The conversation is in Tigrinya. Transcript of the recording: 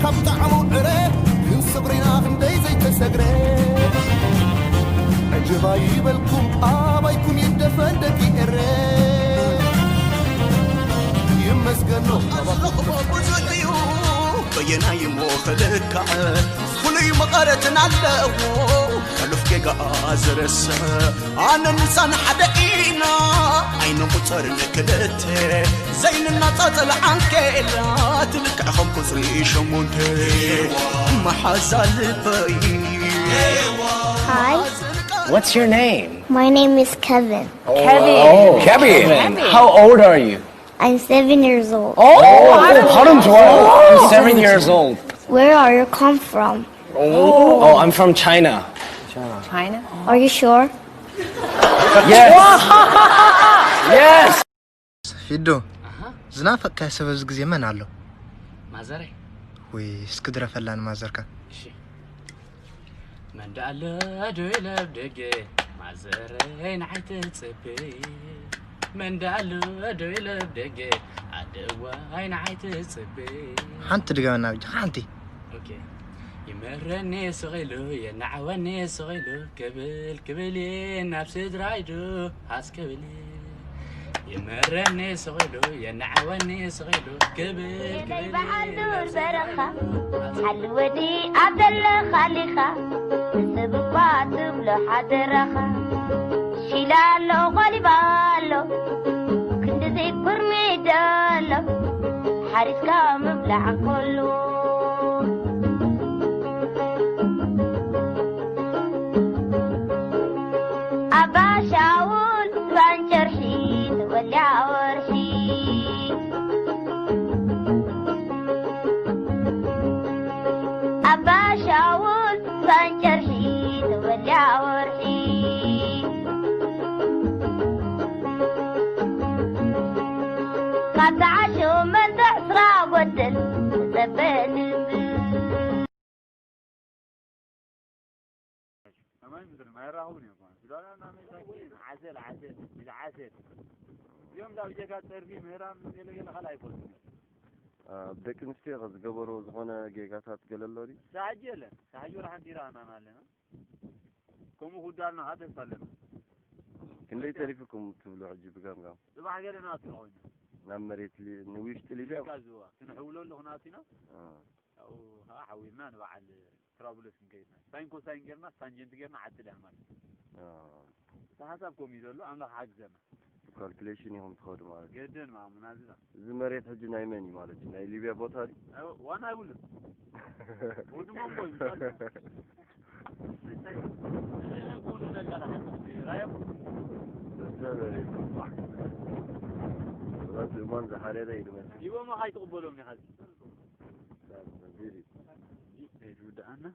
ካብ ጣዕሙ ዕረ ግን ስቕሪና ክንደይ ዘይተሰግረ። ዕጀባ ይበልኩም ኣባይኩም ይደፈን ደቂ ኤረ። ይመስገኖ ኣባኹም። ዝረኽቦ ብዙሕ እዩ፣ በየናይ እሞ ክልካዕ? ፍሉይ መቐረትን ኣለዎ፣ ሕሉፍ ጌጋ ዝረስዕ። ኣነ ንሳን ሓደ ኢና፣ ኣይንቑጸርን ክልተ፣ ዘይንናጻጸል ዓንኬላት፣ ልክዕ ከም ቁጽሪ ሸሞንተ። መሓዛ ልበይ። Hi. What's your name? My name is Kevin. Kevin. Oh, Kevin. Kevin. How old are you? I'm seven years old. Oh, oh, I'm seven years old. Where are you come from? Oh, I'm from China. China? Are you sure? Yes. Yes. ፊዶ፣ ዝናፈቅካዮ ሰብ ኣብዚ ግዜ መን ኣሎ? ማዘረይ። ወይ እስኪ ድረፈላ ንማዘርካ። እሺ። መን ደኣ ኣሎ ዶ ኢለ ኣብ ደገ፣ ማዘረይ ንዓይ ትጽበ። መን ደኣ ኣሎ ዶ ኢለ ኣብ ደገ፣ ኣደዋይ ንዓይ ትጽበ። ሓንቲ ድገመና በጃኻ፣ ሓንቲ። ኦኬ። ይመረኒ ስቕ ኢሉ፣ የናዕወኒ ስቕ ኢሉ፣ ክብል ክብል እየ ናብ ስድራይ ዶ ሃስ ክብል እየ። ይመረኒ ስቕ ኢሉ፣ የናዕወኒ ስቕ ኢሉ፣ ክብል ክብል እየ በዓል ዱር በረኻ። ሓሊ ወዲ ኣብ ዘለኻ ኣሊኻ፣ ንሰብ እኳ ትብሎ ሓደራኻ። ሺላ ኣሎ፣ ጓሊባ ኣሎ፣ ክንዲ ዘይኩር ሜዳ ኣሎ፣ ሓሪስካ ምብላዕ እንከሎ። ኣባ ሻውል ባንጨርሒ ተወልያ ወርሒ። ኣባ ሻውል ባንጨርሒ ተወልያ ወርሒ። ካብ ተዓሾ መንተ ዕስራ ጎደል ተጸበ ልብል። ሰማይ ምድሪ ማይ ራኸቡን እዮም። ሱዳን እና መሳኪን ዓሰል፣ ዓሰል፣ ኢድ ዓሰል። እዮም ዳብ ጀካ ጸርፊ ምህራም ገለ ገለ ካልእ ኣይፈልጡን እዮም። ኣብ ደቂ ኣንስትዮ ከ ዝገበሮ ዝኾነ ጌጋታት ገለ ኣሎ ድዩ? ሳሕጂ የለን። ሳሕጂ ወላ ሓንቲ ራእናን ኣለና። ከምኡ ክውዳልና ከዓ ተስፋ ኣለና። ክንደይ ተሪፍኩም ትብሉ ሕጂ ብገምጋም? ጽባሕ ገለ ናቱ ኮይኑ። ናብ መሬት ሊ-፣ ንውሽጢ ሊብያ? ሊብያ ዝዋ። ክንሕውለሉ ክንኣቱ ኢና። እ። ኣብኡ ከዓ ሓዊልና ንበዓል ትራብለስ ክንከይድና። ሳይን ኮሳይን ጌርና፣ ታንጀንት ጌርና ዓዲ ዳን ማለት እዩ። እ። እቲ ሓሳብ ከምኡ እዩ ዘሎ፣ ኣምላኽ ሓግዘና። ብካልኩሌሽን ኢኹም ትኸዱ ማለት እዩ። ገደን ማሙና ዝና። እዚ መሬት ሕጂ ናይ መን እዩ ማለት እዩ? ናይ ሊብያ ቦታ ድዩ? ኣይ፣ ዋና ኣይብሉን። ወዲ መንጎ እዩ፣ ምሳሌ። ኩሉ ነገር ሓንቲ ራእዮም። እዛ መሬት እዛ ትእማን ዝሓረረ እዩ ዝመስል። ሂቦሞ ከይትቕበሎም ኢኻ። ቢሪ። ይውድኣና።